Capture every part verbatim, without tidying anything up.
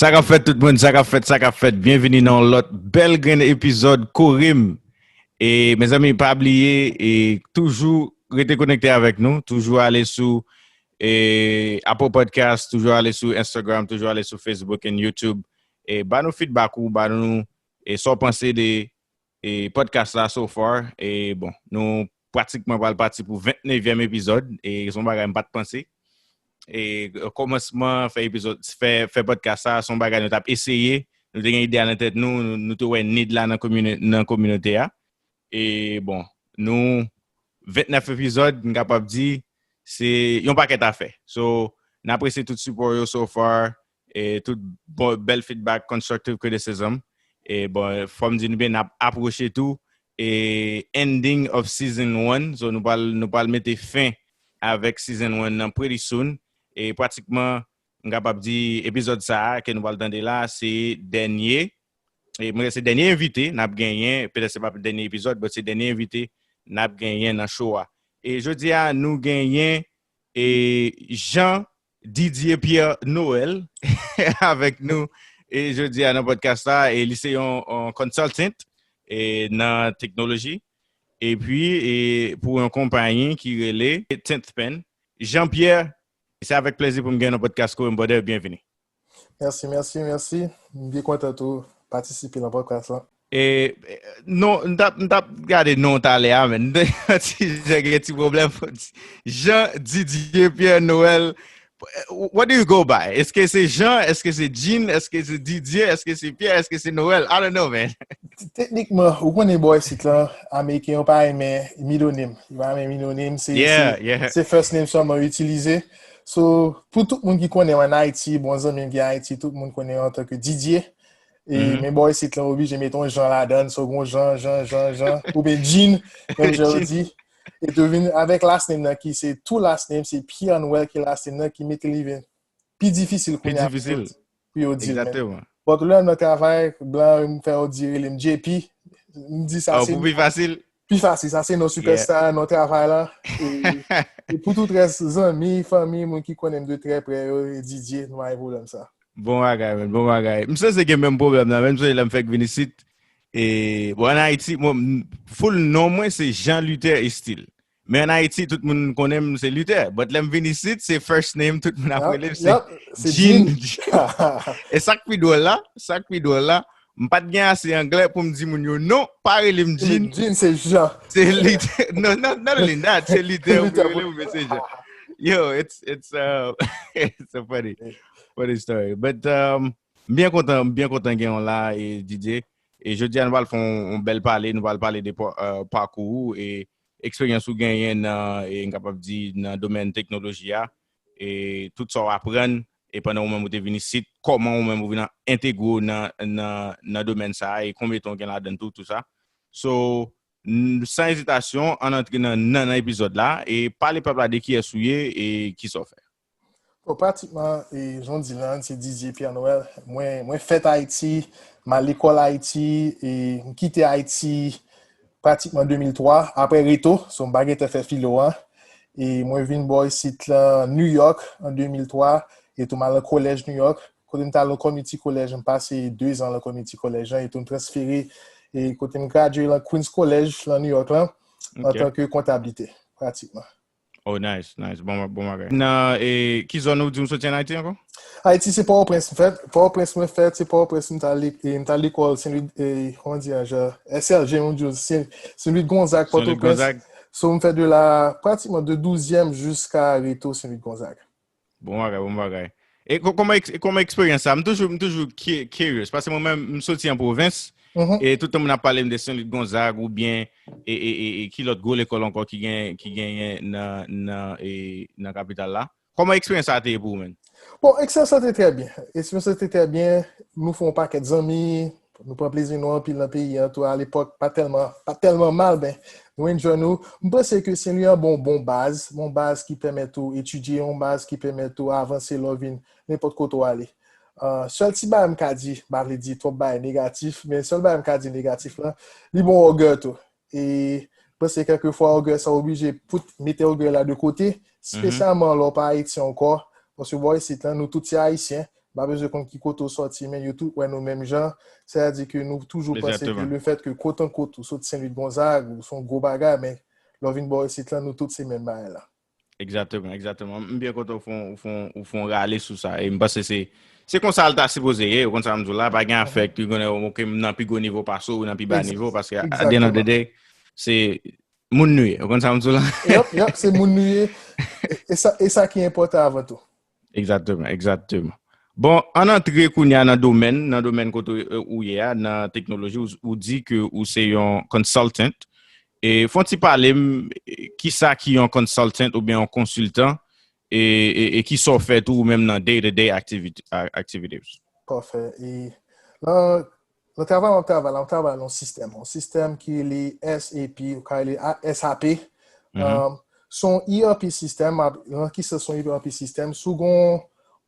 Sa k ap fèt tout moun, sa k ap fèt, sa k ap fèt. Byenvini nan yon lòt bèl grenn epizòd Kore m. E mezanmi, pa bliye, e toujou rete konekte avèk nou, toujou ale sou e, Apple Podcast, toujou ale sou Instagram, toujou ale sou Facebook and YouTube. E ba nou feedback ou, ba nou e, sa w panse de e, podcast la so far. E bon, nou pratikman pral pati pou vennnevyèm epizòd. E se yon bagay m pa t panse. E kòmansman fè epizòd, fè, fè podcast sa, se yon bagay nou t ap eseye. Nou te gen ide a nan tèt nou, nou, nou te wè need la nan komini-, nan kominote a. E bon, nou vennèf epizòd, m kapab di, se yon pakèt afè. So, n apresye tout sipò yo so far, e tout bon, bèl feedback, constructive criticism. E bon, fò m di nou byen, n ap apwoche tou e ending of season one. So, nou pral, nou pral mete fen avèk season one nan pretty soon. E pratikman, m kapab di epizòd sa a ke nou pral tande la, se dènye. E mwen, se dènye envite n ap genyen, petèt se pa dènye epizòd, but se dènye envite n ap genyen nan show a. E jodi a, nou genyen e Jean Didier Pierre Noël avèk nou e jodi a nan podcast la. E li se yon, yon consultant e nan teknoloji. Epi e pou yon konpayi ki rele Tenth Pen. Jean Pierre, se avèk plezi pou m gen nan podcast Kore m, brother, byenvini. Mèsi, mèsi, mèsi. M byen kontan tou patisipe nan podcast lan. E, e, non, m t ap, m t ap gade non talè a, men. Ti jan gen ti pwoblèm. Jean Didier Pierre Noël. What do you go by? Èske se Jean? Èske se Jean? Èske se Didier? Èske se Pierre? Èske se Noël? I don't know, man. Teknikman, ou konnen bò isit lan, Ameriken yo pa renmen middle name. Yo pa renmen middle name, se, Yeah, se, yeah. se first name sèlman yo itilize. So, pou tout moun ki konnen m ann Ayiti, bon zanmi m ki Ayiti, tout moun konnen m antanke Didier. E, Mhm. Men bò isit lan, oblije met yon Jean ladan, so gon Jean, Jean, Jean, Jean, oubyen Jean, menm jan yo Jean. Di. E tou vin avèk last name nan ki se two last name, se Pierre Noël ki last name nan ki mete li vin pi difisil Pi kounye a difisil. Pou yo di l, man. Exactement. Bon, lè m nan travay, blan yo m fè yo di rele m J P. M di sa Oh, se pou pi fasil. Pi fasil, sa se non superstar, non travay la. E, e pou tout rès zanmi, fanmi, moun ki konnen m de trè prè yo, e Didier, nou pa gen pwoblèm sa. Bon bagay, men, bon bagay. M sanse gen menm pwoblèm nan, menm se lè m fèk vin isit. E, bon, ann Ayiti, mwen, m- full non mwen se Jean Luther Estil. Men ann Ayiti, tout moun konnen m se Luther. But lè m vin isit, se first name, tout moun ap rele m, se Yap, se Jean. Jean. E sa k pi dwòl la, sa k pi dwòl la, m pa t gen ase anglè pou m di moun yo, "Non, pa rele m Jean." Jean, se Jean. Se Luther. No, no, not only that, se Luther. Luther. Rele m, men se Jean. Yo, it's, it's, uh, it's a funny, funny story. But, um, m byen kontan, m byen kontan gen w la, e Didier. E jodi a, nou pral fè yon, yon bèl pale, nou pral pale de pa- uh, pakou ou e eksperyans ou genyen nan, e m kapab di, nan domèn teknoloji a, e tout sa w aprann, e pandan ou menm ou te vin isit, kòman ou menm ou vin entegre w nan, nan, nan domèn sa a, e konbyen tan w gen ladan tou, tou sa. So, n- san ezitasyon, ann antre nan, nan, nan epizòd la, e pale pèp la de kiyès ou ye, e kisa w fè. Bon, pratikman, e, jan w di l lan, se Didier Pierre Noël. Mwen, mwen fèt Ayiti, m al lekòl Ayiti, e m kite Ayiti pratikman de mil twa, apre reto, so m pa gentan fè filo a. E mwen vin bò isit lan New York an de mil twa, e tou m al nan kolèj New York. Kote m t al nan community college, m pase de zan lan community college lan, e tou m transfere, e kote m gradye lan Queens College lan New York lan, Ok. Antanke kontablite, pratikman. Oh, nice, nice. Bon, bon bagay. Nan, e, ki zòn ou di w soti ann Ayiti ankò? Ayiti, se Pòtoprens m fèt. Pòtoprens mwen fèt, se Pòtoprens m t al, e, m t al lekòl Sen Lwi, e, kòman di, jan, S L G, m di w, Sen, Sen Lwi Gonzag, Sen Lwi Pòtoprens. Gonzag. So, m fèt de la, pratikman de douzèm jiska reto Sen Lwi Gonzag. Bon bagay, bon bagay. E ko- kòman eks- kòman eksperyans sa? M toujou, m toujou ki- curious, paske mwen menm, m soti an pwovens, Mhm. e tout tan moun ap pale m de Sen Lwi Gonzag oubyen e, e, e, e ki lòt gwo lekòl ankò ki gen, ki genyen nan, nan, e, nan kapital la. Kòman eksperyans sa te ye pou ou menm? Bon, eksperyans lan te trè byen. Eksperyans lan te trè byen. Nou fè yon pakèt zanmi. Nou pran plezi nou anpil nan peyi an tou. Alepòk, pa tèlman, pa tèlman mal, men nou enjoy nou. M panse ke Sen Lwi an bon, bon baz. Bon baz ki pèmèt ou etidye, yon baz ki pèmèt ou avanse lè w vin nenpòt kote w ale. Ah, sèl ti bagay m ka di, m pa vle di twòp bagay negatif, men sèl bagay m ka di negatif lan, li bon ògè tou. E m panse kèlkefwa ògè sa oblije pou mete ògè la de kote, espesyalman lè w pa Ayiti ankò, paske bò isit lan, nou tout se Ayisyen, M pa bezwen konn ki kote w sòti, men yo tout wè nou menm jan. Sètadi ke nou toujou panse ke le fèt ke kotankot ou sot Sen Lwis Gonzag, ou se yon gwo bagay, men lè w vin bò isit lan, nou tout se menm bagay la. Egzakteman, egzakteman. M byen kontan ou fon, ou fon, ou fon rale sou sa. E m panse se se konsa l ta sipoze ye, ou konn sa m di w la, pa gen afè ki konnen ok, m nan pi gwo nivo pase w, ou nan pi ba nivo, paske at the end of the day, se moun nou ye, ou konn sa m di w la? Yep, yep, se moun nou ye. E sa, e sa ki enpòtan avan tou. Egzakteman, egzakteman. Bon, ann antre kounye a nan domèn, nan domèn kote ou ye a, nan teknoloji, ou, ou di ke ou se yon consultant. E fon ti pale m, kisa ki yon consultant oubyen yon konsiltan, e, e, e kisa w fè tou ou menm nan day to day activities? Pafè. E nan, nan travay m ap travay la, m ap travay nan yon sistèm. Yon sistèm ki li S A P, ou ka li S A P. Se yon E R P sistèm, nan ki sans se yon E R P sistèm? Si w gen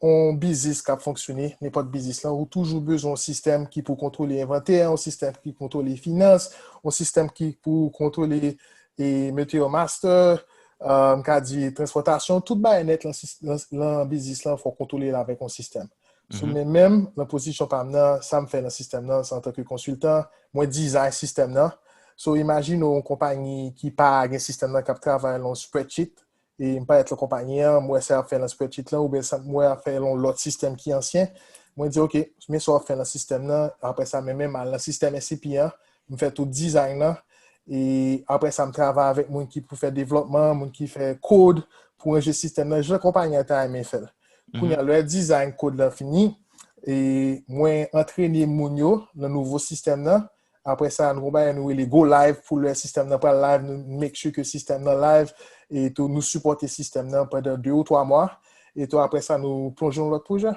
yon biznis k ap fonksyone, nenpòt biznis lan, ou toujou bezwen yon sistèm ki pou kontwole envantè, yon sistèm ki kontwole finans, yon sistèm ki pou kontwole e mete yo master, m ka di transpòtasyon, tout bagay nèt lan biznis lan fò kontwole l avèk yon sistèm. So, men menm nan pozisyon pa m nan, sa m fè nan sistèm nan, se antanke konsiltan, mwen dizay sistèm nan. So, imajine w yon konpayi ki pa gen sistèm nan, k ap travay lan spreadsheet, e m parèt lan konpayi an, m wè sa y ap fè lan spreadsheet lan, oubyen sa m wè y ap fè lan lòt sistèm ki ansyen. Mwen di, ok, men sa w ap fè lan sistèm nan, apre sa, men menm al lan sistèm S A P an, m fè tout dizay lan, e apre sa, m travay avèk moun ki pou fè devlòpman, moun ki fè kod pou ranje sistèm nan, jan konpayi an ta renmen fè l. Kounye a, lè dizay kod lan fini, e mwen antrene moun yo nan nouvo sistèm nan, apre sa, nou gon bagay nou rele go live pou lè sistèm nan pral live, nou make sure ke sistèm nan live, e tou nou sipòte sistèm nan pandan de ou twa mwa, e tou apre sa, nou plonje nan lòt pwojè.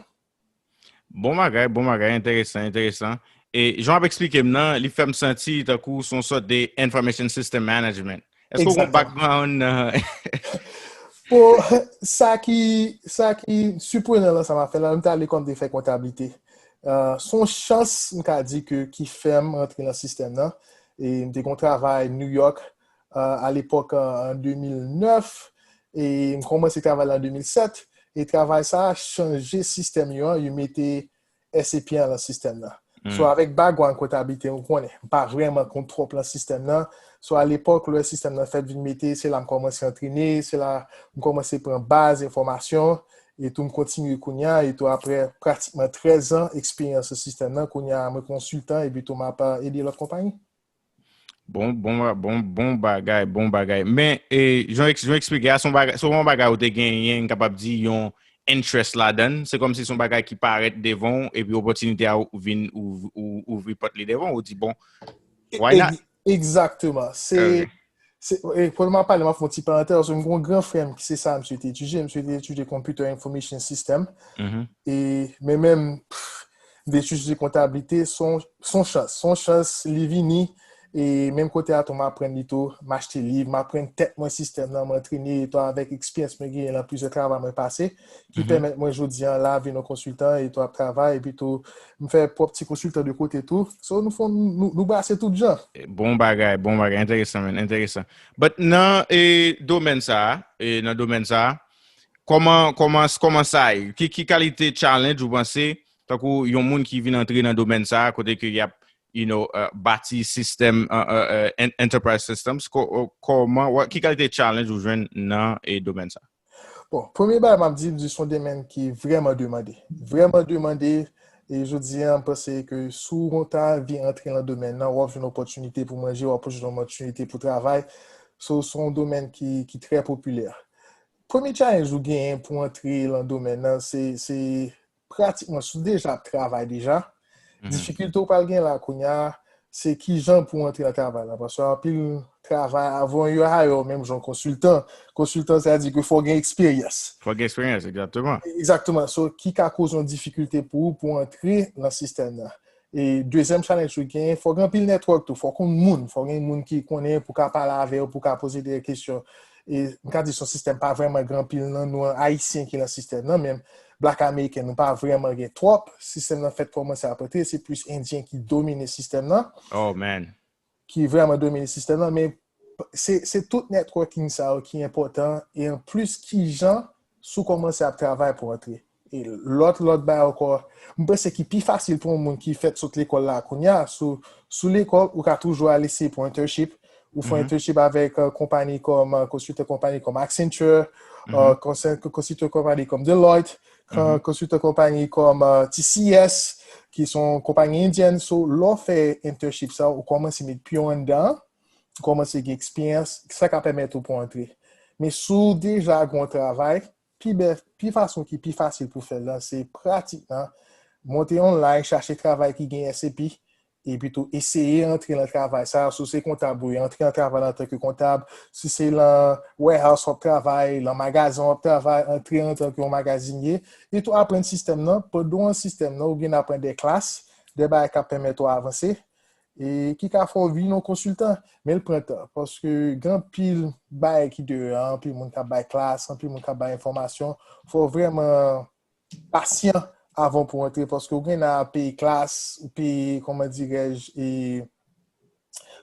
Bon bagay, bon bagay, enteresan, enteresan. E jan w ap eksplike m nan, li fè m santi tankou se yon sòt de information system management. Èske w gon background nan? Bon, sa ki, sa ki siprenan lan sa m ap fè la, m t ale kòm te fè kontablite. Se yon chans, m ka di, ke ki fè m rantre nan sistèm nan. E m te gon travay New York, a lepòk, an de mil nèf, e m kòmanse travay la an de mil sèt, e travay sa a chanje sistèm yo an, yo mete S A P an lan sistèm nan. So, avèk background kontablite, ou konnen, m pa vrèman konn twòp lan sistèm nan. So, a lepòk, lè sistèm nan fèt vin mete, se la m kòmanse antrene, se la m kòmanse pran baz enfòmasyon, e tou m kontinye kounye a, e tou apre pratikman trèz an eksperyans lan sistèm nan, kounye a mwen konsiltan, epi tou m ap ede lòt konpayi. Bon, bon, bon, bon bagay, bon bagay. Men, e, jan w eksplike a, se yon bagay, se yon bagay ou te genyen, m kapab di, yon interest ladan l. Se kòmsi se yon bagay ki parèt devan w, epi opòtinite a vin ouvri pòt li devan w, ou di, bon, why not? Egzakteman. Se, se, e, pandan m ap pale, m ap fè yon ti parantèz, paske m gen yon gran frè m ki se sa misye te etidye, misye te etidye Computer Information System. E, men menm, m te etidye kontablite, se yon chans. Se yon chans, li vini, e menm kote a tou, m aprann li tou, m achte liv, m aprann tèt mwen sistèm nan, m antrene, e tou avèk eksperyans mwen genyen lan plizyè travay mwen pase, ki pèmèt mwen jodi an la vin yon konsiltan, e tou ap travay, epi tou, m fè pwòp ti konsiltan de kote tou. So, nou fè, nou, nou brase tout jan. Bon bagay, bon bagay, enteresan, man, enteresan. But nan, e, domèn sa a, e, nan domèn sa a, kòman, kòman, kòman sa ye? Ki, ki kalite challenge ou panse, tankou yon moun ki vin antre nan domèn sa a, kote ke y ap, you know, uh, bati sistèm, uh, uh, uh, enterprise systems, kòman, ki kalite challenge ou jwenn nan, e, domèn sa a? Bon, premye bagay m ap di, m di se yon domèn ki vrèman demande. Vrèman demande, e jodi a, m panse ke si w ta anvi antre nan domèn nan, w ap jwenn opòtinite pou manje, w ap jwenn opòtinite pou travay. So, se yon domèn ki, ki trè popilè. Premye challenge ou genyen pou antre lan domèn nan, se, se pratikman, si w deja ap travay deja, difikilte ou pral gen la kounye a, se kijan pou w antre nan travay la. Paske anpil travay, avan yo hire w menm jan konsiltan, konsiltan, sa di ke fò w gen eksperyans. Fò w gen eksperyans, egzakteman. Egzakteman. So, ki ka koze yon difikilte pou ou pou w antre nan sistèm nan. E dezyèm challenge ou gen, fò w gen anpil network tou, fò w konn moun, fò w gen moun ki konnen pou ka pale avè w, pou ka poze de kesyon. E m ka di se yon sistèm pa vrèman gen anpil nan nou Ayisyen ki nan sistèm nan, men Black American, nou pa vrèman gen twòp. Sistèm nan fèt kòmanse ap antre, se plis Endyen ki domine sistèm nan. Oh, man. Ki vrèman domine sistèm nan, men se, se tout networking sa yo ki enpòtan, e anplis, kijan si w kòmanse ap travay pou antre. e lòt, lòt bagay ankò. M panse ki pi fasil pou yon moun ki fèt sot lekòl la kounye a, sou, sou lekòl, ou ka toujou al eseye pou internship, ou fè internship avèk uh, konpayi kòm, uh, konsiltan konpayi kòm Accenture, uh, konsiltan konpayi kòm Deloitte, konsiltan konpayi kòm uh, T C S, ki se yon konpayi endyèn. So, lè w fè internship sa, ou kòmanse met pye w anndan, ou kòmanse gen eksperyans, sa ka pèmèt ou pou antre. Men si w deja gen yon travay, pi bèl, pi fason ki pi fasil pou fè l lan, se pratikman monte online, chache travay ki gen S A P, epi tou eseye antre nan travay sa. Si w se kontab, wi, antre nan travay la antanke kontab. Si se lan warehouse w ap travay, lan magazen w ap travay, antre antanke yon magazinye. Epi tou aprann sistèm nan. Pandan w nan sistèm nan, ou gen aprann de klas, de bagay k ap pèmèt ou avanse, e ki ka fè w vin yon konsiltan. Men l pran tan, paske gen anpil bagay ki deyò a, anpil moun k ap bay klas, anpil moun k ap bay enfòmasyon. Fò w vrèman pasyan avan pou antre, paske ou gen nan peye klas, ou peye, kòman dirèj, e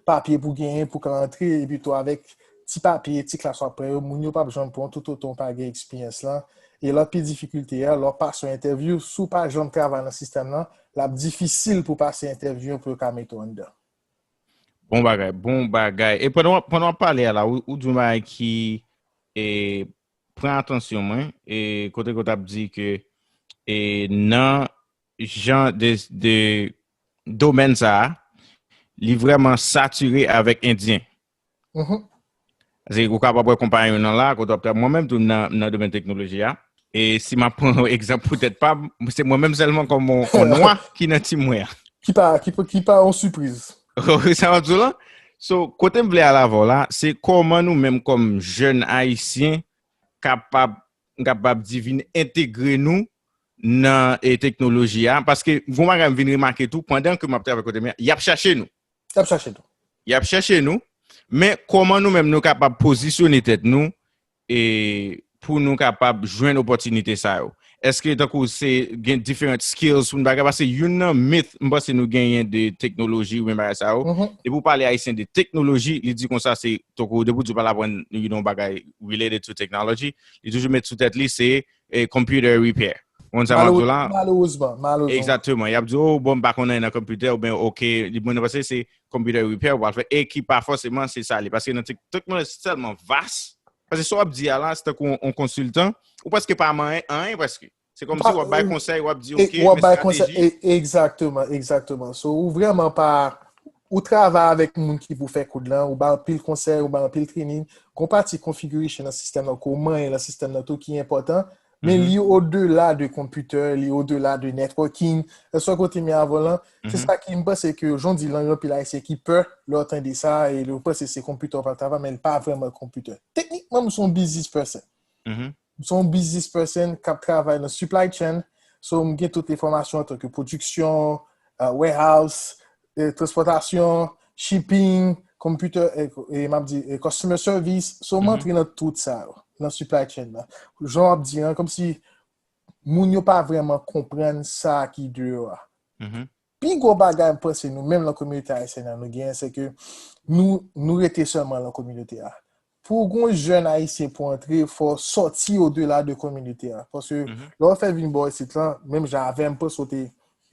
papye pou genyen pou ka antre, epi tou avèk ti papye, ti klas w ap pran yo, moun yo p ap janm pran w toutotan w pa gen eksperyans lan. E lòt pi difikilte a, lè w pase yon entèvyou, si w pa janm travay nan sistèm nan, l ap difisil pou pase entèvyou an pou yo ka mete w anndan. Bon bagay, bon bagay. E pandan w ap, pandan w ap pale a la, ou, ou di yon bagay ki e, pran atansyon mwen, e kote ke w t ap di ke e, nan jan de, de domèn sa a, li vrèman satire avèk Endyen. Paske ou kapab wè konpayi yo nan la, kote w ap travay. Mwen menm tou nan, nan domèn teknoloji a. E si m ap pran egzanp poutèt pa m, se mwen menm sèlman kòm yon, yon nwa ki nan tim mwen an. Ki pa, ki, pa- ki pa yon sipriz. Sa w ap di w la? So, kote m vle al avè w la, se kòman nou menm kòm jèn ayisyen kapab, m kapab di vin entegre nou nan e, teknoloji a. Paske, gon bagay m vin remake tou, pandan ke m ap travay kote m ye a, y ap chache nou. Y ap chache nou. Y ap chache nou, men kòman nou menm nou kapab pozisyone tèt nou e pou nou kapab jwenn opòtinite sa yo? Èske tankou se gen diferan skills pou nou bagay? Paske youn nan myth m panse nou genyen de teknoloji oubyen bagay sa yo. Depi w pale ayisyen de teknoloji, li di konsa se tankou depi w di w pral aprann you know, bagay related to technology, li toujou met sou tèt li se e, computer repair. Ou konn sa m ap di w la? Malerezman, malerezman. Egzakteman. Y ap di w, oh, bon, m pa konnen nan computer, oubyen, ok, li mwen panse se computer repair ou pral fè, e ki pa fòseman se sa li. Paske nan teknoloji tèlman vas, paske sa w ap di a la, se tankou yon konsiltan, ou prèske pa manyen anyen prèske. Se kòmsi w ap bay konsèy, w ap di, ok, men estrateji. Egzakteman, egzakteman. So, ou vrèman pa, ou travay avèk moun ki pou fè kòd lan, ou bay anpil konsèy, ou bay anpil training. Gon pati configuration nan sistèm nan, ke w manyen nan sistèm nan tou ki enpòtan. Men li odela de computer, li odela de networking. Èske w kote m ye avè w lan? Se sa ki m panse ke jodi lan gen anpil ayisyen ki pè lè yo tande sa, e yo panse se computer w pral travay, men li pa vrèman computer. Teknikman, m se yon business person. M se yon business person k ap travay nan supply chain. So, m gen tout enfòmasyon antanke pwodiksyon, uh, warehouse, eh, transpòtasyon, shipping, computer, eh, eh, m ap di, eh, customer service. So, m antre nan tout sa yo, nan supply chain nan. Jan w ap di an, kòmsi moun yo pa vrèman konprann sa ki deyò a. Pi gwo bagay m panse nou menm lan kominote ayisyèn nan nou genyen, se ke nou, nou rete sèlman lan kominote a. Pou gon jèn ayisyen pou antre, fò w sòti odela de kominote a. Paske lè w fè vin bò isit lan, menm jan avè m, panse w te,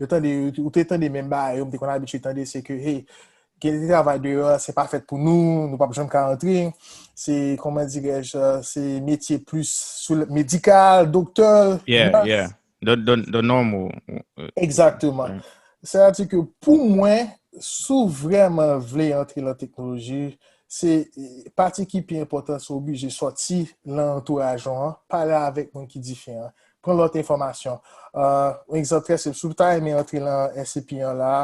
yo tande, ou te tande menm bagay yo, m te konn abitye tande, se ke, hey, gen de travay deyò, se pa fèt pou nou, nou p ap janm ka antre. Se, kòman dirèj, se metye plis sou medikal, doktè, nurse. The, the, the normal. Egzakteman. Sètadi ke pou mwen, si w vrèman vle antre lan teknoloji, se pati ki pi enpòtan, se w oblije sòti lan antouraj ou an, pale avèk moun ki diferan, pran lòt enfòmasyon. Yon egzanp trè senp, si w ta renmen antre lan S A P an la,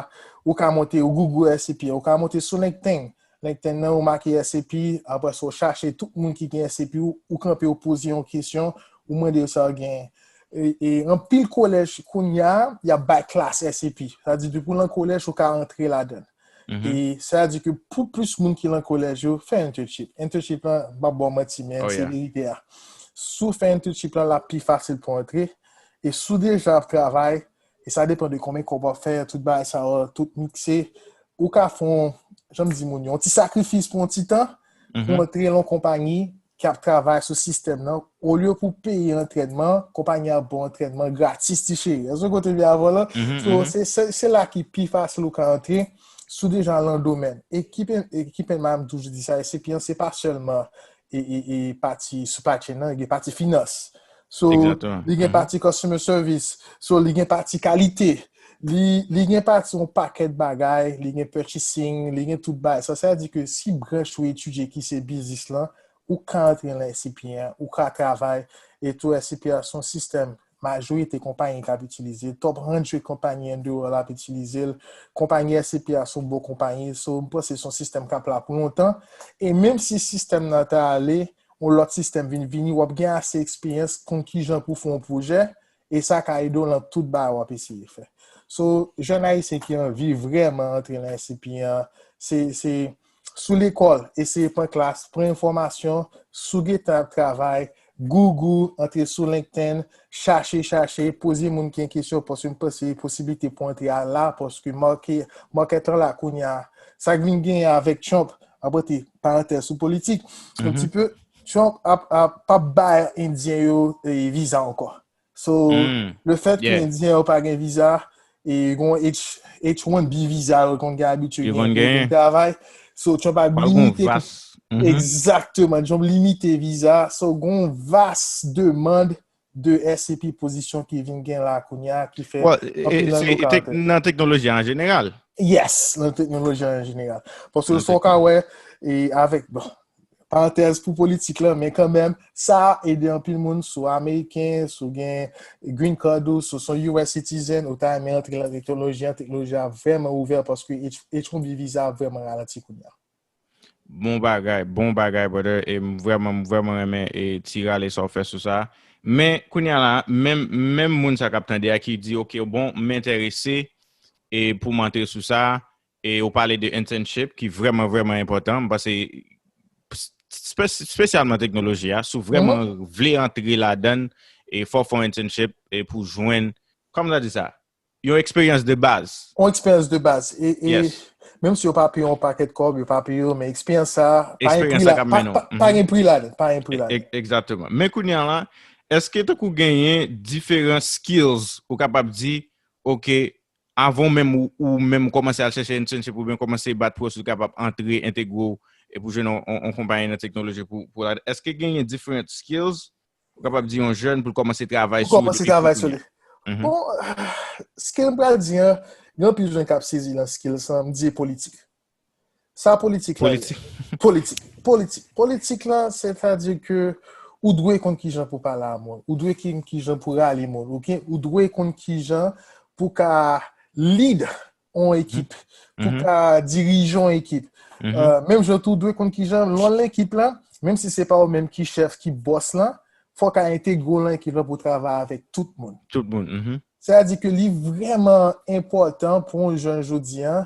ou ka monte, ou Google S A P, ou ka monte sou LinkedIn. LinkedIn nan, ou make S A P, apre sa, ou chache tout moun ki gen S A P, ou, ou kanpe, ou poze yon kesyon, ou mande yo sa yo genyen. E, e anpil kolèj kounye a, y ap bay klas S A P. Sa di, depi w lan kolèj, ou ka antre ladan l. E sa di ke pou plis moun ki lan kolèj yo, fè internship. Internship lan, m p ap ba w manti, men se verite a. Si w fè internship lan, l ap pi fasil pou antre. E si w deja ap travay, e sa depann de konbyen kòb w ap fè, tout bagay sa yo, tout mikse. Ou ka fè yon, jan m di moun yo, yon ti sakrifis pou yon ti tan, pou antre lan yon konpayi, ki ap travay sou sistèm nan, olye pou peye antrènman, konpayi a ba w antrènman gratis, ti cheri. Èske w kote m ye avè w la? So, se, se, se la ki pi fasil ou ka antre sou deja lan domèn. E keep in, e keep in mind, m toujou di sa, S A P an, se pa sèlman e, e, e pati supply chain nan, gen pati finans. So, li gen pati customer service. So, li gen pati kalite. Li, li gen pati yon pakèt bagay, li gen purchasing, li gen tout bagay. Sa, sa vle di ke si branch ou etidye ki se biznis lan, ou ka antre nan S A P an, ou ka travay, e tou S A P an se yon sistèm majorite konpayi k ap itilize l, top hundred konpayi andeyò l ap itilize l, konpayi S A P an se yon bon konpayi, so m panse se yon sistèm k ap la pou lontan, e menm si sistèm nan ta ale, yon lòt sistèm vin vini, w ap gen ase eksperyans konn kijan pou fè yon pwojè, e sa ka ede w nan tout bagay w ap eseye fè. So, jèn ayisyen ki anvi vrèman antre nan S A P an, se, se sou lekòl, eseye pran klas, pran enfòmasyon, sou gentan ap travay, Google, antre sou LinkedIn, chache, chache, poze moun ki gen kesyon, paske m panse posiblite pou antre a la, paske market, market an la kounye a. Sa k vin genyen avèk Trump, m ap rete parantèz sou politik, yon ti pe, Trump ap, ap, p ap bay Endyen yo e, viza ankò. So, lefètke Endyen yo pa gen viza, e gon H, H one B viza yo konn gen abitye genyen pou yo vin travay. So, Trump ap limite. Egzakteman. Trump limite viza. So, gon vas demann de S A P pozisyon ki vin gen la kounye a, ki fè anpil nan nou ka antre. Nan teknoloji an jeneral. Yes, nan teknoloji an jeneral. Paske sa w ka wè, e avèk, bon, parantèz pou politik la, men kanmenm, sa ede anpil moun, si w ameriken, si w gen green card ou, si w se yon U S citizen, ou ta renmen antre nan teknoloji an, teknoloji a vrèman ouvè paske H, H one B viza a vrèman ralanti kounye a. Bon bagay, bon bagay, brother. E m vrèman, m vrèman renmen e ti rale sa w fè sou sa. Men, kounye a la, menm, menm moun sa k ap tande a ki di, "Ok, bon, m enterese e pou m antre sou sa." E ou pale de internship ki vrèman, vrèman enpòtan. M panse, spe-, espesyalman teknoloji a, si w vrèman vle antre ladan l, e fò w fè yon internship e pou jwenn, kòman sa di sa? Yon eksperyans de baz. Yon eksperyans de baz. E, e menm si yo pa peye yon pakèt kòb, yo pa peye yo, men eksperyans sa, pa gen pri la, pa, pa, pa gen pri ladan, pa gen pri ladan. Egzakteman. Men kounye a la, èske tankou genyen diferan skills ou kapab di, ok, avan menm ou, ou menm kòmanse al chèche internship oubyen kòmanse bat pou w si w kapab antre, entegre w, e pou jwenn yon, yon, yon konpayi nan teknoloji pou, pou ladan. Èske genyen different skills ou kapab di yon jèn pou l kòmanse travay sou li? Pou kòmanse travay sou li. Bon, skill m pral di an, gen anpil jèn k ap sezi nan skill sa, m di e politik. Sa politik la ye? Politik. Politik. Politik. Politik la, sètadi ke ou dwe konn kijan pou pale a moun, ou dwe konn kijan pou rale moun, ou, ou dwe konn kijan pou ka lead yon ekip, pou ka dirije yon ekip. Menm jan tou, ou dwe konn kijan lè w nan ekip la, menm si se pa ou menm ki chèf, ki bòs lan, fò w ka entegre w nan ekip la pou w travay avèk tout moun. Tout moun. Sètadi ke li vrèman enpòtan pou yon jèn jodi a,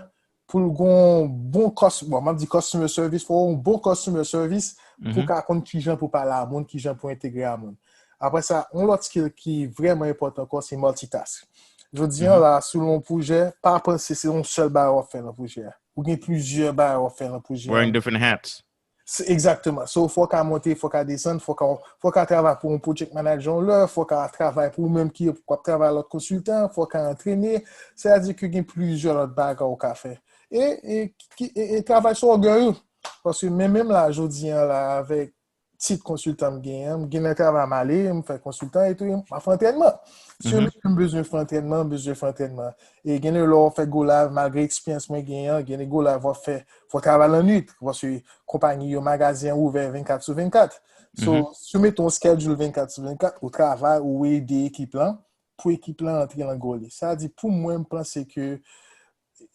pou l gen yon bon cus-, bon, m ap di customer service, fò w gen yon bon customer service pou w ka konn kijan pou pale a moun, kijan pou entegre a moun. Apre sa, yon lòt skill ki vrèman enpòtan ankò, se multitask. Jodi a la, si w nan yon pwojè, pa panse se yon sèl bagay w ap fè nan pwojè a. Ou gen plizyè bagay w ap fè nan pwojè a. Wearing different hats. Se, egzakteman. So, fò w ka monte, fò w ka desann, fò w ka, fò w ka travay pou yon project manager yon lè, fò w ka travay pou ou menm ki, k ap travay lòt konsiltan, fò w ka antrene. Sètadi ke gen plizyè lòt bagay ou ka fè. E, e, ki, e, e travay sou ògèy ou. Paske men menm la, jodi a la, avèk tit konsiltan m genyen an, m gen nan travay m ale, m fè konsiltan e tou, m ap fè antrènman. Si yo mete m bezwen fè antrènman, m bezwen fè antrènman. E gen de lè w fè go live, malgre eksperyans mwen genyen an, gen de go live w ap fè, fò w travay lannwit, paske konpayi yo, magazen an ouvè vennkat sou vennkat. So, si w mete yon schedule vennkat sou vennkat, ou travay, ou ede ekip lan, pou ekip lan antre nan gòl li. Sa di, pou mwen, m panse ke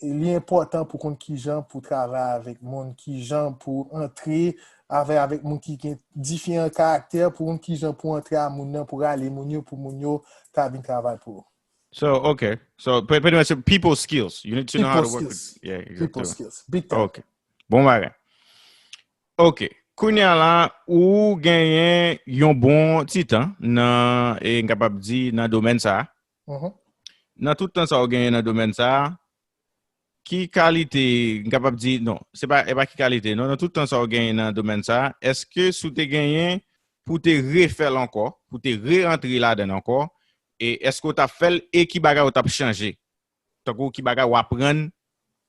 li enpòtan pou konn kijan pou travay avèk moun, kijan pou antre avè, avèk moun ki gen diferan karaktè, pou konn kijan pou antre a moun nan, pou rale moun yo, pou moun yo ta vin travay pou ou. So, okay. So, pre-, pretty much people skills. You need to know how to work with, yeah, people skills. Big time. Okay. Bon bagay. Ok. Kounye a la, ou genyen yon bon ti tan nan, e, m kapab di, nan domèn sa a. Nan tout tan sa ou genyen nan domèn sa a, ki kalite, m kapab di, non, se pa, e pa ki kalite, non, nan tout tan sa w genyen nan domèn sa, èske si w te genyen pou w te refè l ankò, pou w te re-antre ladan l ankò, e èske w t ap fè l e ki bagay ou t ap chanje? Tankou ki bagay w aprann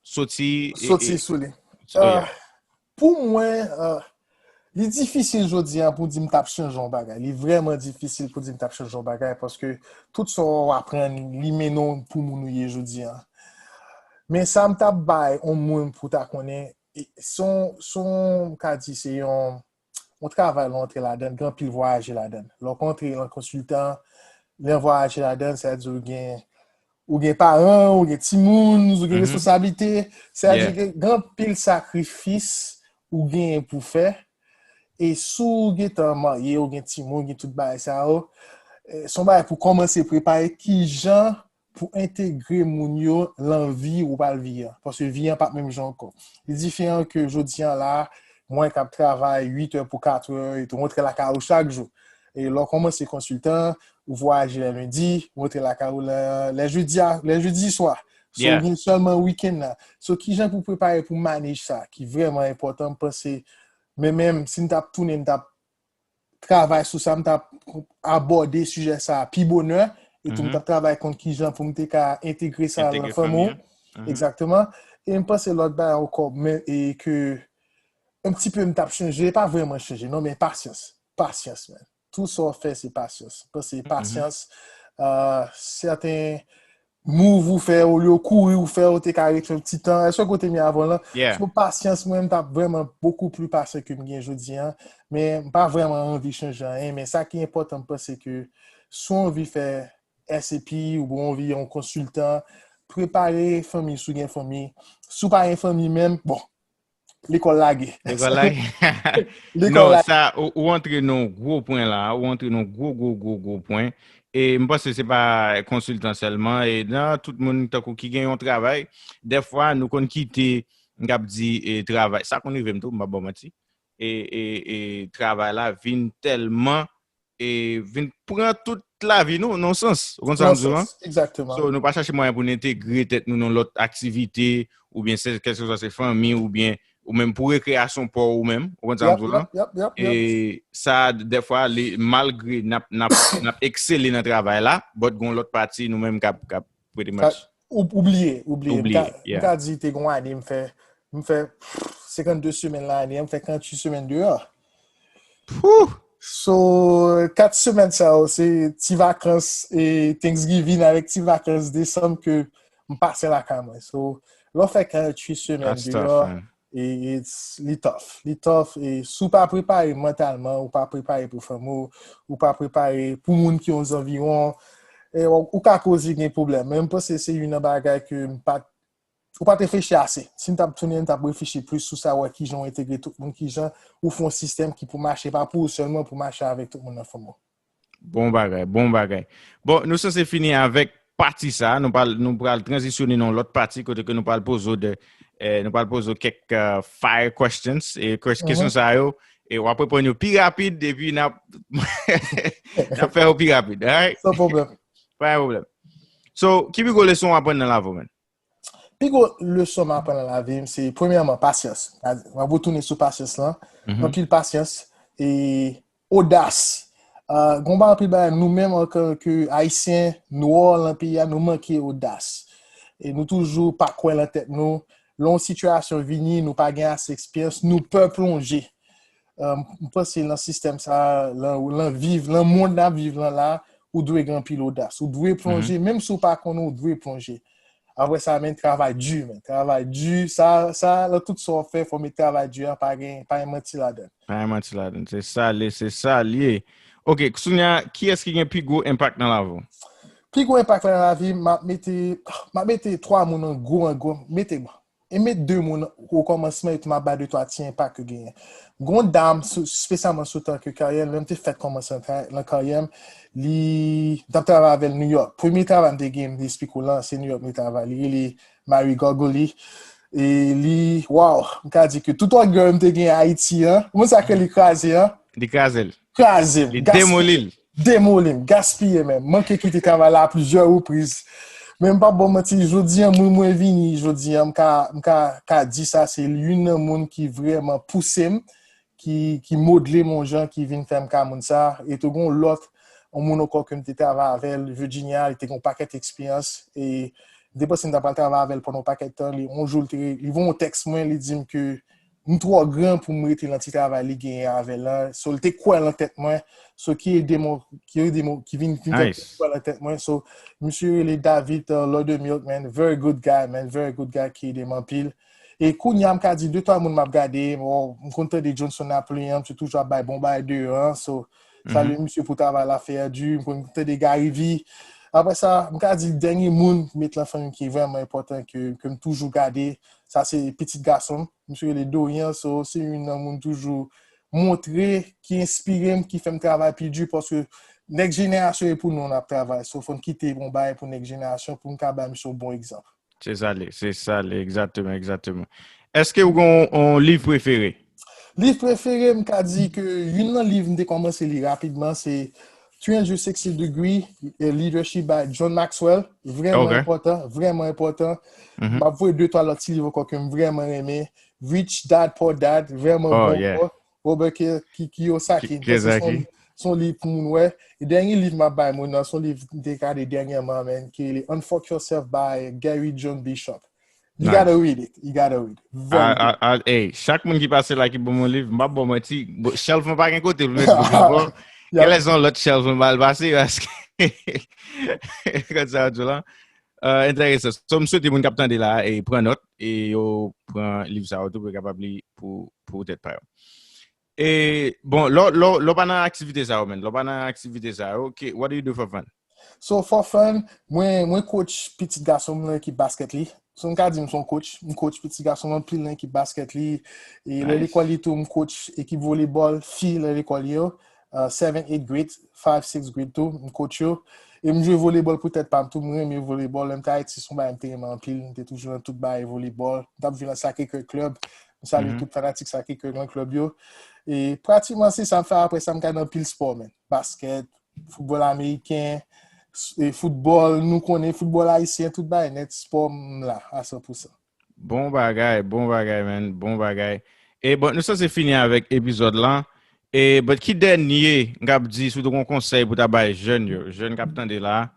soti e, soti e, sou li. Oh, yeah. Ah, pou mwen, ah, li difisil jodi a pou di m t ap chanje yon bagay. Li vrèman difisil pou di m t ap chanje yon bagay paske tout sa w aprann, li mennen w pou moun ou ye jodi a. Men sa m t ap bay yon moun pou ta konnen, e, se yon, se yon, m ka di se yon, yon travay lè w antre ladan l, gen anpil vwayaje ladan l. Lè w kontre nan konsiltan, lè w vwayaje ladan l, sa vle di ou gen, ou gen paran, ou gen timoun, ou gen responsablite, sa vle di gen, gen anpil sakrifis ou genyen pou fè. E si w gentan marye, ou gen timoun, gen tout bagay sa yo, eh, se yon bagay pou kòmanse prepare kijan pou entegre moun yo lan vi ou pral vi an. Paske vi an p ap menm jan ankò. Li diferan ke jodi an la, mwen k ap travay uit è pou katrè, epi w rantre lakay ou chak jou. E lè w kòmanse konsiltan, ou vwayaje lè lendi, ou rantre lakay ou lè, lè jedi a, lè jedi swa. So, ou gen sèlman wikenn nan. So, kijan pou prepare pou manage sa, ki vrèman enpòtan, m panse, men menm, si m t ap tounen, m t ap travay sou sa, m t ap abòde sijè sa a pi bonè, epi m t ap travay konn kijan pou m te ka entegre sa nan fanmi w. Egzakteman. E m panse lòt bagay ankò, men, e ke, yon ti pe m t ap chanje, pa vrèman chanje, non, men pasyans. Pasyans, man. Tout sa w fè, se pasyans. M panse pasyans, ah, sèten move ou fè, olye w kouri ou fè, ou te ka ret yon ti tan. Èske w kote m ye avan lan? So, pasyans, mwen, m t ap vrèman bokou pli pasyan ke m gen jodi an. Men m pa vrèman anvi chanje anyen. Men sa ki enpòtan, m panse ke si w anvi fè S A P oubyen w anvi yon konsiltan, prepare fanmi, si w gen fanmi. Si w pa gen fanmi menm, bon, lekòl lage. Lekòl lage. Non, sa, ou, ou antre nan yon gwo pwen la, ou antre nan yon gwo, gwo, gwo, gwo pwen. E m panse se pa konsiltan sèlman, e nan tout moun tankou ki gen yon travay, dèfwa nou konn kite, m kab di, e, travay. Sa konn rive m tou, m pa ba w manti. E, e, e travay la vin tèlman e vin pran tout lavi nou, nan sans. Ou konn sa m di w lan? Nan sans, egzakteman. So, nou pa chache mwayen pou n entegre tèt nou nan lòt aktivite, oubyen se, kèlkeswa se fanmi, oubyen ou menm pou rekreyasyon pa w ou menm. Ou konn sa m di w lan? Yap, yap, yap, yap. E sa, dèfwa, li, malgre n ap, n ap, n ap eksele nan travay la, but gon lòt pati nou menm k ap, k ap pretty much ou, ou bliye, ou bliye. Ou bliye, yeah. M ka, m ka di te gon ane m fè, m fè senkannde semèn lane, m fè karanntuit semèn deyò. Pouh! So, kat semèn sa yo, se ti vakans e Thanksgiving avèk ti vakans Desanm ke m pase lakay mwen. So, lè w fè karanntuit semèn deyò, e, e, li tough. Li tough. E si w pa prepare mantalman, ou pa prepare pou fanmi w, ou pa prepare pou moun ki yon zanviwon, e, ou, ou ka koze gen pwoblèm. Men m panse se youn nan bagay ke m pa t, ou pa t reflechi ase. Si m t ap tounen, m t ap reflechi plis sou sa, wè kijan w entegre tout moun, kijan ou fè yon sistèm ki pou mache, pa pou ou sèlman, pou mache avèk tout moun nan fanmi w. Bon bagay, bon bagay. Bon, nou sanse fini avèk pati sa, nou pral, nou pral tranzisyone nan yon lòt pati kote ke nou pral poze w de, eh, nou pral poze w kèk, eh, fire questions, e ques-, kesyon sa yo, e w ap reponn yo pi rapid, epi n ap, n ap fè yo pi rapid, alright? San pwoblèm. Pa gen pwoblèm. So, ki pi gwo leson w aprann nan lavi w, man? Pi gwo leson m aprann nan lavi m, se premyèman pasyans. M ap retounen sou pasyans lan. Anpil pasyans e odas. Ah, gon pa anpil bagay, nou menm antanke Ayisyen, nwa lan peyi a, nou manke odas. E nou toujou pa kwè lan tèt nou. Lè yon sitiyasyon vini, nou pa gen ase eksperyans, nou pè plonje. Ah, m panse lan sistèm sa, lan, lan viv, lan mond n ap viv lan la, ou dwe gen anpil odas. Ou dwe plonje, menm si w pa konnen, ou dwe plonje. Apre sa, men, travay di, men. Travay di, sa, sa, lan tout sa w ap fè, fò w met travay di a, pa gen, pa gen manti ladan l. Pa gen manti ladan l. Se sa l ye, se sa l ye. Ok, Sonia, kiyès ki gen pi gwo enpak nan lavi w? Pi gwo enpak lan nan lavi m, m ap mete, m ap mete twa moun an gwo, an gwo, mete, bon. E met de moun o kòmansman, epi m ap bay de twa ti enpak yo genyen. Gon dam, sou, espesyalman sou tan ke karyè m, lè m te fèk kòmanse nan tra-, nan karyè m, li, m t ap travay avè l New York. Premye travay m te gen, m te esplike w lan, se New York m te travay. Li rele Marie Gargoli. E li, waw, m ka di ke tout hot girl m te gen Ayiti an, moun sa ke li kraze an. Li kraze l. Kraze m. Li demoli l. Demoli m, gaspiye menm. Manke kite travay la a plizyè repriz. Men m p ap ba w manti, jodi a, moun mwen vini, jodi a, m ka, m ka, ka di sa, se youn nan moun ki vrèman pouse m, ki, ki modle m yon jan, ki vin fè m ka moun sa. E tou gen yon lòt, yon moun ankò ke m te travay avè l, Virginia, li te gen yon pakèt eksperyans. E m te panse m ta pral travay avè l pandan yon pakèt tan. Li, yon jou, li te, li voye yon tèks mwen, li di m ke m twò gran pou m rete nan ti travay li genyen avè l lan. So, li te kwè lan tèt mwen. So, ki ede mwen, ki ede mwen, ki vin, vin fè Nice. Kwè lan tèt mwen. So, misye rele David, uh, Lord of Milk, man. Very good guy, man. Very good guy ki ede m anpil. E kounye a, m ka di de twa moun m ap gade. Bon, m konn tande Johnson Napoleon, misye toujou ap bay bon bagay deyò an. So, salye misye pou travay la fè a di. M konn tande Gary V. Apre sa, m ka di dènye moun ki met lan fanmi ki vrèman enpòtan ke, ke m toujou gade, sa se pitit gason m. Misye rele Dorian, so se youn nan moun toujou montre, ki enspire m, ki fè m travay pi di, paske nèk jenerasyon e pou nou n ap travay. So, fò n kite bon bagay pou nèk jenerasyon pou n ka bay misye yon bon egzanp. Se sa l ye, se sa l ye, egzakteman, egzakteman. Èske ou gen yon, yon liv prefere? Liv prefere, m ka di ke youn nan liv m te kòmanse li rapidman, se three sixty Degree, eh, Leadership by John Maxwell. Vrèman Ok. Enpòtan, vrèman enpòtan. Mhm. M ap voye de twa lòt ti liv ankò ke m vrèman renmen. Rich Dad Poor Dad, vrèman Oh, bon yeah. Ankò. Robert Ki-, Ki-, Kiyosaki. Ki-, Sa se Kiyosaki. Son, son liv pou moun wè. E dènye liv m ap bay moun nan, son liv m te gade dènyèman, man, ki rele Unfuck Yourself by Gary John Bishop. You Nice. Gotta read it. You gotta read it. Very A, good. A, a, hey, chak moun ki pase la ki ban m yon liv, m p ap ba w manti, bo-, shelf mwen pa gen kote pou m met bouk la ankò. Yep. Genlè se yon lòt shelf mwen ba l pase, paske, kòm sa yo di la. Euh, enteresan. So, m swete moun k ap tande la, e pran nòt, e yo pran liv sa yo tou, pou yo kapab li pou, pou tèt pa yo. E, bon, lè w, lè w, lè w pa nan aktivite sa yo, man, lè w pa nan aktivite sa yo, ok, what do you do for fun? So, for fun, mwen, mwen coach pitit gason m nan ekip basket li. So, m ka di m se yon coach. M coach pitit gason m anpil nan ekip basket li. E lè Nice. Lekòl li tou, m coach ekip volebòl fi lè lekòl yo. Uh, seven, eight grade, five, six grade tou, m coach yo. E m jwe volebòl pou tèt pa m tou, m renmen volebòl. Lè m te Ayiti, se yon bagay m te renmen anpil. M te toujou nan tout bagay volebòl. M t ap jwe nan Sacré-Cœur Club. M salye Mhm. tout fanatik Sacré-Cœur nan club yo. E pratikman se sa m fè. Apre sa, m gade anpil spò, man. Basket, foutbòl ameriken, s-, e foutbòl, nou konnen foutbòl ayisyen, tout bagay nèt, spò m la, a san pou san. Bon bagay, bon bagay, man, bon bagay. E bon, nou sanse fini avèk epizòd lan. E, but ki dènye, m kab di, si w te gen yon konsèy pou ta bay jèn yo, jèn k ap tande la,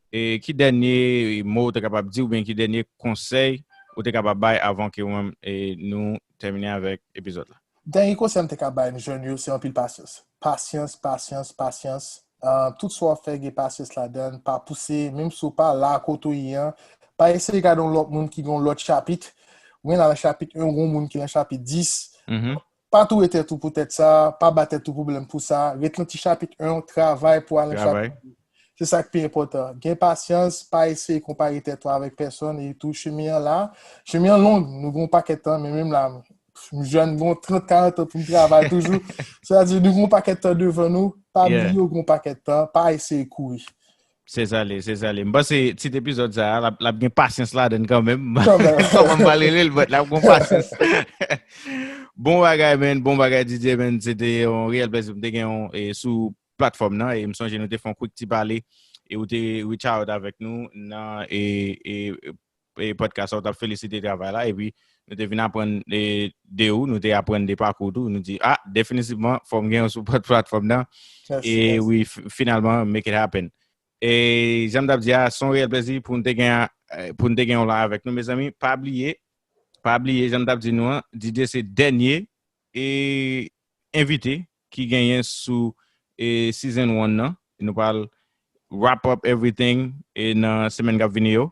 e ki dènye mo ou te kapab di, oubyen ki dènye konsèy ou te kapab bay avan ke ou menm, e nou tèmine avèk epizòd la? Dènye konsèy m te ka bay jèn yo, se anpil pasyans. Pasyans, pasyans, pasyans. Ah, tout sa w ap fè, gen pasyans ladan l. Pa pouse, menm si w pa la kote w ye an, pa eseye gade yon lòt moun ki gen yon lòt chapit. Ou gen la nan chapit en, ou gen yon moun ki nan chapit dis. Mhm. Pa touye tèt ou pou tèt sa, pa ba tèt ou pwoblèm pou sa. Ret nan ti chapit en, travay pou al nan Travay. Chapit dis. Se sa k pi enpòtan. Gen pasyans, pa eseye konpare tèt ou avèk pèsonn e tou chemen an la. Chemen an long, nou gen yon pakèt tan, men menm la, m jèn, m gen trant, karant an pou m travay toujou. Sètadi, nou gen yon pakèt tan devan nou, pa Yeah. Bliye w gen yon pakèt tan, pa eseye kouri. Se sa l ye, se sa l ye. M panse tit epizòd sa a, l ap, l ap gen pasyans ladan l kanmenm. Kanmenm. Kòman m pral rele l, but l ap gen pasyans. Bon bagay, man. Bon bagay, D J, man. Se te yon reyèl plèzi pou m te gen w, e, sou platfòm nan. E m sonje nou te fè yon quick ti pale. E ou te reach out avèk nou nan, e, e, e podcast la, ou t ap felisite travay la. Epi nou te vin aprann, e, de ou, nou te aprann de pakou w tou. Nou di, ah, definitivman, fò m gen w sou plat-, platfòm nan. Mèsi, E mèsi. Wi, f-, finalman, make it happen. E jan m t ap di a, se yon reyèl plèzi pou n te gen, e, pou n te gen w la avèk nou, mezanmi. Pa bliye, pa bliye, jan m t ap di nou an, D J se dènye, e, envite ki genyen sou, e, season one nan. Nou pral wrap up everything, e, nan semèn k ap vini yo.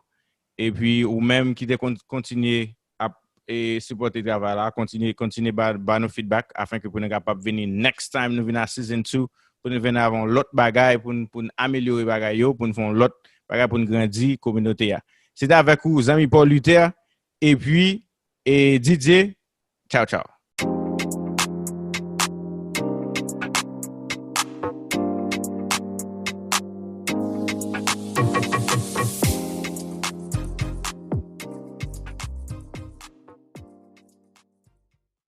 Epi ou menm ki te kon-, kontinye ap, e, sipòte travay la, kontinye, kontinye ba, ba nou feedback afin ke pou nou kapab vini next time nou vin a season two, pou nou vin avè yon lòt bagay, pou n, pou n amelyore bagay yo, pou n fè yon lòt bagay, pou n grandi kominote a. Se te avèk ou, zanmi Paul Luther, epi, e, D J, tchaw, tchaw.